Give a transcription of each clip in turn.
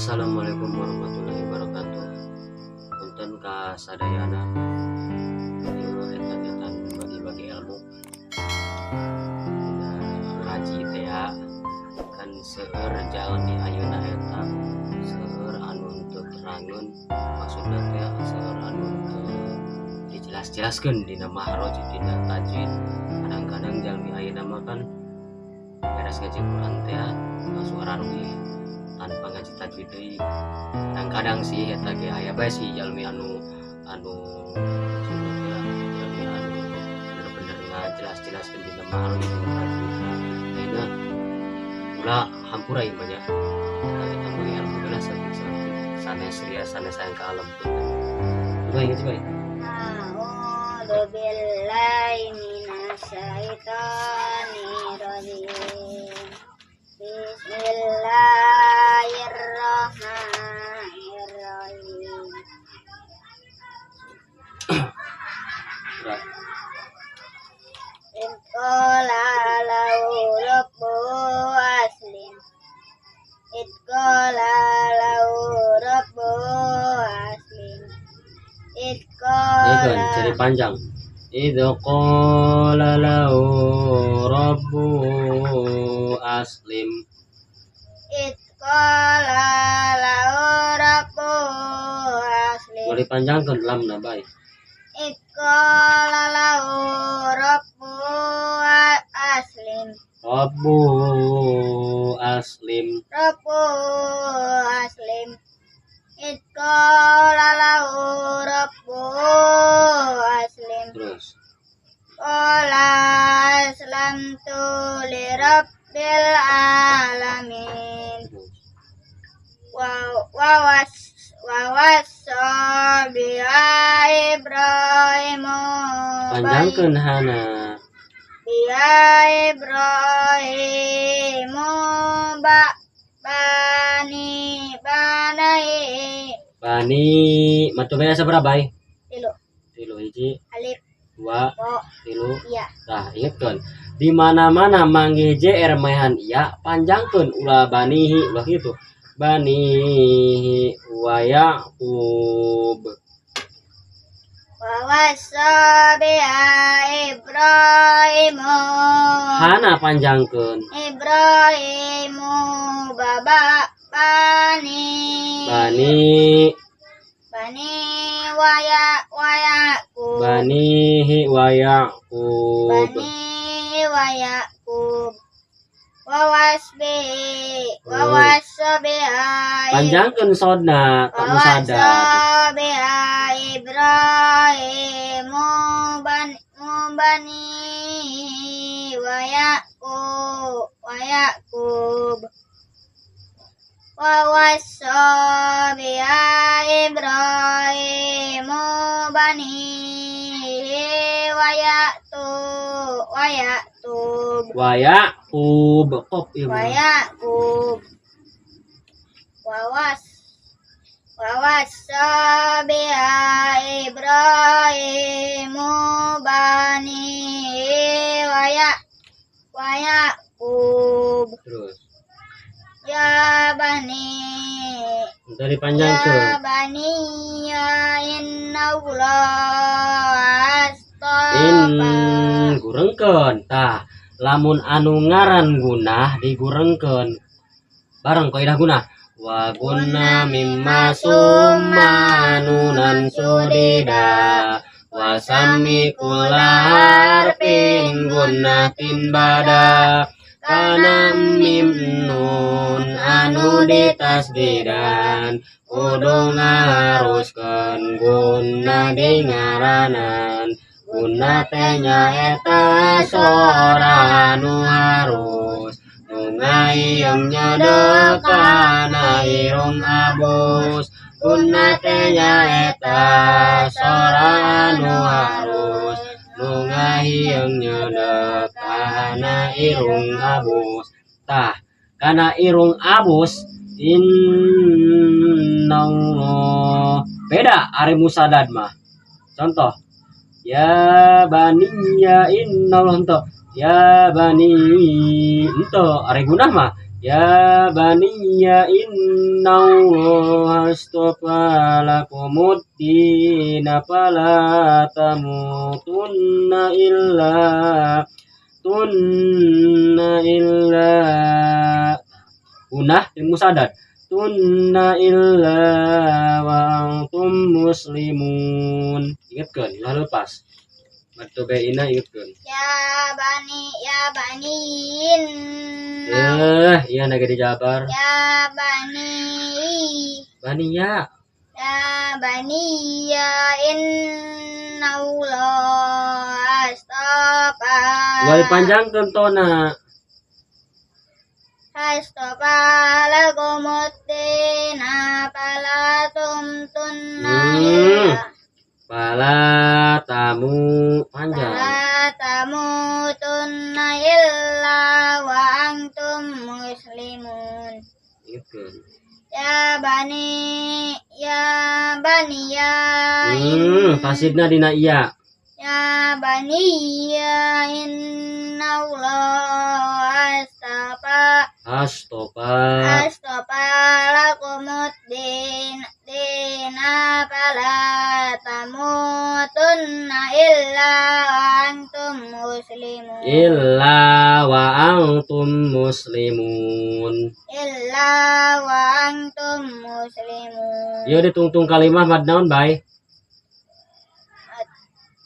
Assalamualaikum warahmatullahi wabarakatuh. Punten ka sadayana. Ieu etan-etan bagi-bagi ilmu. Dina ngaji teh ya, kan seueur jalmi ayeuna eta seueur anu teu terangeun, maksudna teh seueur anu teu dijelas-jelaskeun dina mahroj, dina tajwid. Kadang-kadang jalmi ayeuna mah kan beres ngaji Quran teh langsung araruih tanpa ngaji tajwid deui. Kadang-kadang sih eta ge aya bae sih jalmi anu anu maksudna teh jalmi anu bener-bener ngajelas-jelaskeun dina mahroj, dina tajwid. Ayeuna ulah hampura ieu mah nya. Eta bagi ilmu geus saeutik-saeutik, sanes ria, sanes hayang ka alam, punten. Coba ingat, coba. A'udzu billahi minasyaitonir rajim. Bismillahirrahmanirrahim. Udah. إذ قال له ربه أسلم. إذ قال له ربه أسلم. إذ Ini kan قال jadi panjang. إذ قال له ربه أسلم. إذ قال له ربه أسلم. Boleh panjangkan lamna bae. إذ قال له ربه أسلم. ربه أسلم. ربه أسلم. إذ قال له ربه أسلم. Terus. قال أسلمت لرب العالمين. Terus. ووصى بها إبراهيم Panjangkeun hana. بها إبراهيم بني بنيه. بني mad tabi'i sabaraha bae? Tilu. Tilu, hiji, alif, dua, wa, tilu. Iya. Nah, ingetkeun. Di mana-mana manggih JR maehan iya, panjangkeun, ulah banihi, ulah gitu. بنيه ويعقوب. ووصى بها إبراهيم. Hana panjangkeun. إبراهيم baba بني. بني. بني ويا ويعقوب. بنيه ويعقوب. بني ويعقوب ووصى ووصى بها. Panjangkeun sodna, tak musaddad. ووصى بها إبراهيم بنيه ويعقوب ويعقوب ووصى بها إبراهيم بنيه ويعقوب ويعقوب qop ieu mah. ويعقوب ووصى بها إبراهيم بنيه ويعقوب. Terus. يا بني. Dari panjangkeun. يا بني إن الله اصطفى. In gurengkeun. Tah, lamun anu ngaran gunah digurengkeun. Bareng kaidah gunah. وغنة مما ثم نونا شددا وسم كل حرف غنة بدا kana mim nun anu ditasdidan kudu ngaharuskeun gunah di ngaranan. Gunah teh nyaeta sora anu harus nu ngahieung nyedek kana irung abus. Gunah teh nyaeta sora anu harus nu ngahieung nyedek kana irung abus. Tah, kana irung abus innallah beda ari musaddad mah. Contoh يا بني إن الله henteu, يا بني henteu. Ari gunah mah Ya baniya innallaha astafa lakumud dina fala tamutunna illa tunna illa unah musadad tunna illa wa antum muslimun. Ingatkeun, ulah lepas. Mad tabi'ina ingatkeun. Ya bani, ya bani. Iya naga dijabar. Ya bani. Baniya. Ya baniya innallaha astafa. Ulah dipanjangkeun tona. Astafa lakumuddina fala tumtunna illa Fala tamu panjang. Fala tamutunna illa wa antum muslimun. Ingatkeun. Ya bani, ya bani ya Tasidna dina iya. Ya bani ya innallaha astafa Astofa. Astafa lakumuddin dina fala tamutunna illa wa antum muslimun. Illa wa antum muslimun. Illa wa antum muslimun. Ieu ditungtung kalimah mad naon bae?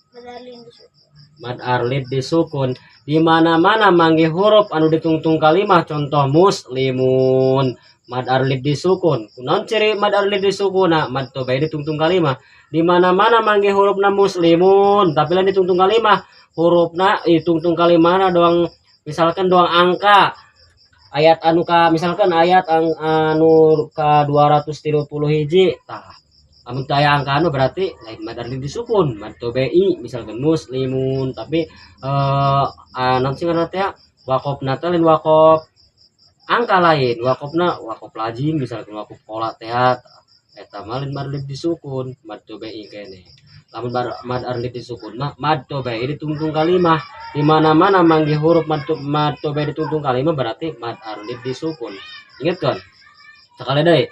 Bedarlin disukun. Mad arlid disukun. Di mana-mana manggih huruf anu ditungtung kalimah, contoh muslimun, mad arlid disukun. Kunaon ciri mad arlid disukuna? Mad tobai ditungtung kalimah. Di mana-mana manggih hurufna muslimun tapi lain ditungtung kalimah, hurufna ditungtung kalimahna doang, misalkan doang angka ayat anu ka, misalkan ayat anu ka 230 hiji, tah amun teu aya angka anu berarti lain mad arlid disukun, mad tobai, misalkan muslimun tapi naon sih ngaranna teh, wakofna teh lain wakof angka, lain wakofna wakof lazim, misalkan wakof qola teh, eta mah lain mad arlid disukun, mad tobai kene. Lamun mad arlid disukun mah mad tobai ditungtung kalimah. Di mana-mana manggih huruf mad tobai ditungtung kalimah berarti mad arlid disukun. Ingat kan? Sekali deui.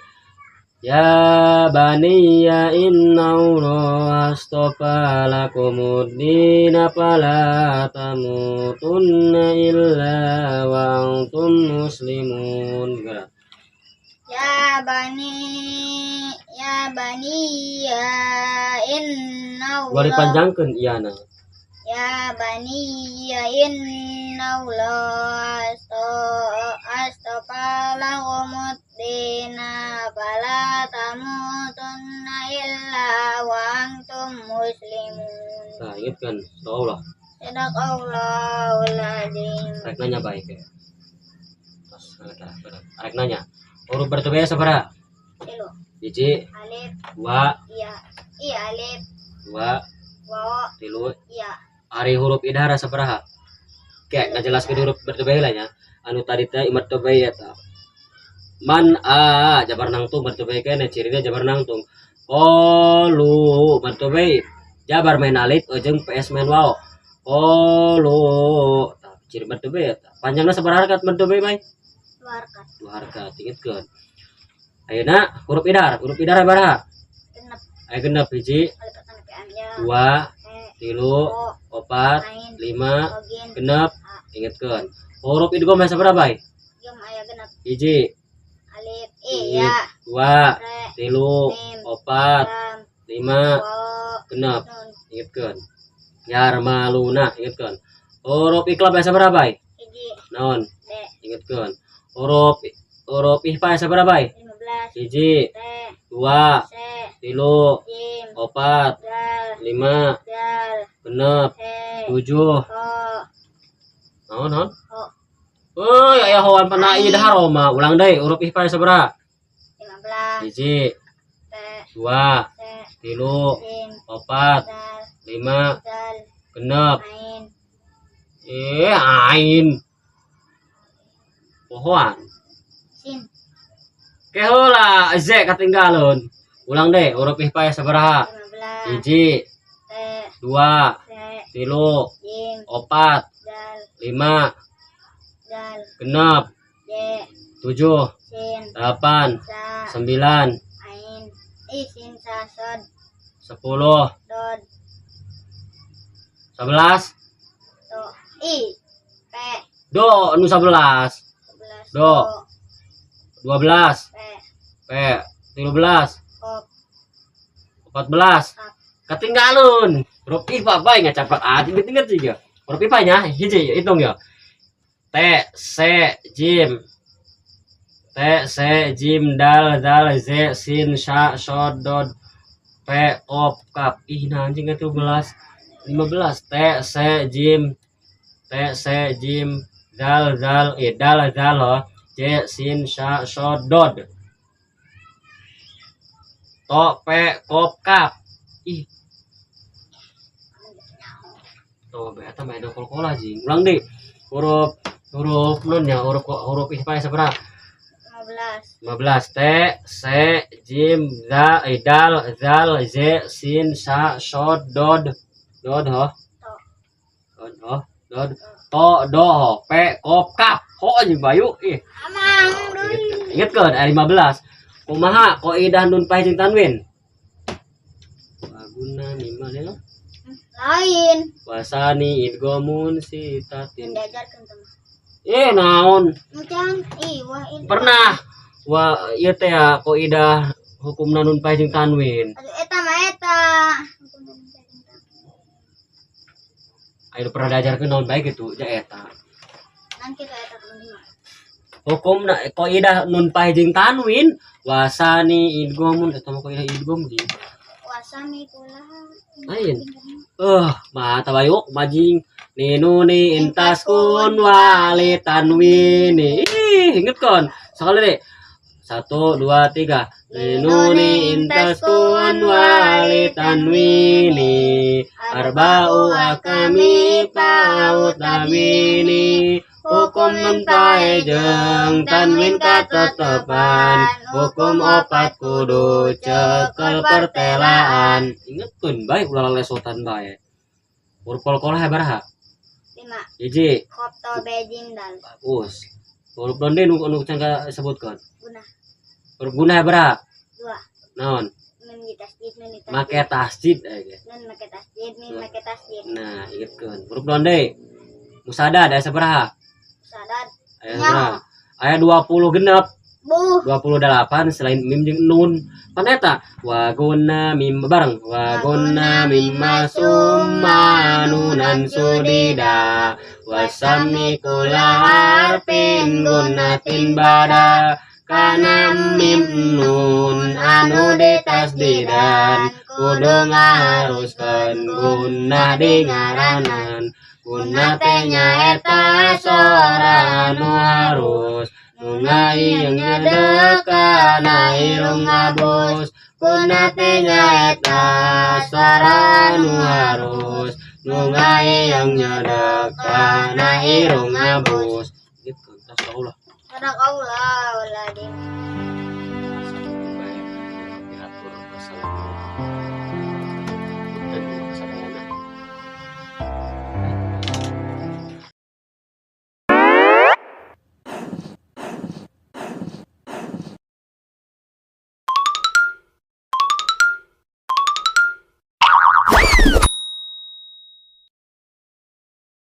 Ya baniya innallaha astafa lakumuddina fala tamutunna illa wa antum muslimun. Gerak. Ya bani, ya bani ya innallaha. Ulah dipanjangkeun iyana. Ya bani ya innallaha astafa lakumuddina fala tamutunna illa wa antum muslimun. Nah, ingat kan? Allah. Sadaqallahul azim. Rek nanya baik ya. Tos, benar. Rek nanya. Huruf bertobaya sabaraha? Tilu. Hiji, Alif, dua, iya. Iya, alif, dua, waw, tilu. Iya. Ari huruf idhara sabaraha? Kayak ngajelaskeun huruf bertobaya lah nya. Anu tadi teh mad tabi'i eta. Man a jabar nangtung mad tabi'i kene, cirina jabar nangtung. Qalu mad tabi'i jabar main alif jeung PS main waw. Qalu tah ciri mad tabi'i eta. Panjangna sabaraha harakat mad tabi'i mai? Dua harakat. Dua harakat, ingetkeun. Ayeuna huruf idhar, huruf idhar sabaraha? Genep. Aya genep, hiji, Alif tanpa ya. Dua, He, tilu, o, opat, ain, lima, ogin, genep, a. Ingetkeun. Huruf idgham sabaraha bae? Jom aya genep. Hiji, Alif, iya, dua, re, tilu, mim, opat, lam, lima, waw, genep, nun. Ingetkeun. Yarmaluna, ingetkeun. Huruf iqlab sabaraha bae? Hiji, Naon? D. Ingetkeun. Huruf huruf ikhfa sabaraha bae? 15. Hiji, T, dua, C, tilu, jim, opat, dal, lima, dal, genep, he, tujuh, ho, naon naon? Ho. Oh, ya hoan pernah idhar mah. Ulang deui, huruf ikhfa sabaraha? 15. Hiji, T, dua, C, tilu, jim, opat, dal, lima, dal, genep. Ain. Ain. Pohoan. Sin. Keheula, Z katinggalun. Ulang deh, huruf ikhfa sabaraha? 15. Hiji, T, dua, C, tilu, jim, opat, dal, lima, dal, genep, J. 7, Sin. 8, Sa. 9, Ain. I sin sa sod. 10, Dod. 11, To. I. P. do nu 11, 11. Do. 12, P. P, 13, Kop. 14. Kap. Ketinggalan. Huruf IPA bae ngacapat ah inget juga. Huruf IPA nya hiji hitung ya. T C Jim T C Jim dal dal Z sin sha shod dod P kop kap. Ih nah anjing itu belas 15. T C Jim T C Jim dal dal dal dal ho J sin sha shod dod To P kop kap. Ih tuh eta mah ada kol-kola jing. Ulang deh. Huruf huruf nun ya, huruf huruf IPA sabaraha? 15. 15. T C Jim za dal zal Z sin sa shod dod dod ho. To. Dod ho dod to do ho P kop kap. Ho anjing bayu ih. Amang deui. Ingatkeun aya 15. Kumaha kaidah nun paeh jeung tanwin? Waguna mimma ya. Lain. Wasani idgomun sitatin. Diajarkeun teh mah. Naon? Encan. Ih, wah ini. Pernah. Wah, ieu teh ya kaidah hukumna nun paeh jeung tanwin. Aduh eta mah eta. Ayo pernah diajarkeun naon bae gitu, ja eta. Nanti ka eta teman mah. Hukumna kaidah nun paeh jeung tanwin wasani idgomun eta mah kaidah idgom di. Wasami kulaha. Lain. Mata bayuk majing ninuni intaskun wali tanwini. Ih, inget kon. Sekali deh. 1 2 3. Ninuni intaskun wali tanwini. Arba'u akami pa'u tabini. Hukum nun paeh jeung tanwin katetepan. Hukum opat kudu cekel pertelaan. Ingetkeun bae ulah lesotan bae. Huruf qalqalah baraha? 5. Hiji. Kop to be jim dal. Bagus. Huruf donde nu nu can sebutkeun. Guna. Huruf guna baraha? 2. Naon? Mim di tasdid, nun di tasdid. Make tasdid aya ge. Nun make tasdid, mim make tasdid. Nah, ingetkeun. Huruf donde? Musadad aya sabaraha? Sadad. Aya sabaraha? Aya 20 genep. Buh. 28 selain mim jeung nun. Pan eta wa guna mim bareng wa guna mimma summa nunan sudida wasami kula harfin gunatin bada kana mim nun anu ditasdidan kudu ngaharuskeun guna di ngaranan guna teh nyaeta sora anu harus nungai yang nyedekana irung ngabus guna teh nyaeta sora anu harus nungai yang nyedekana irung ngabus. Gitu, tas Allah. Sadaqallahu alazim.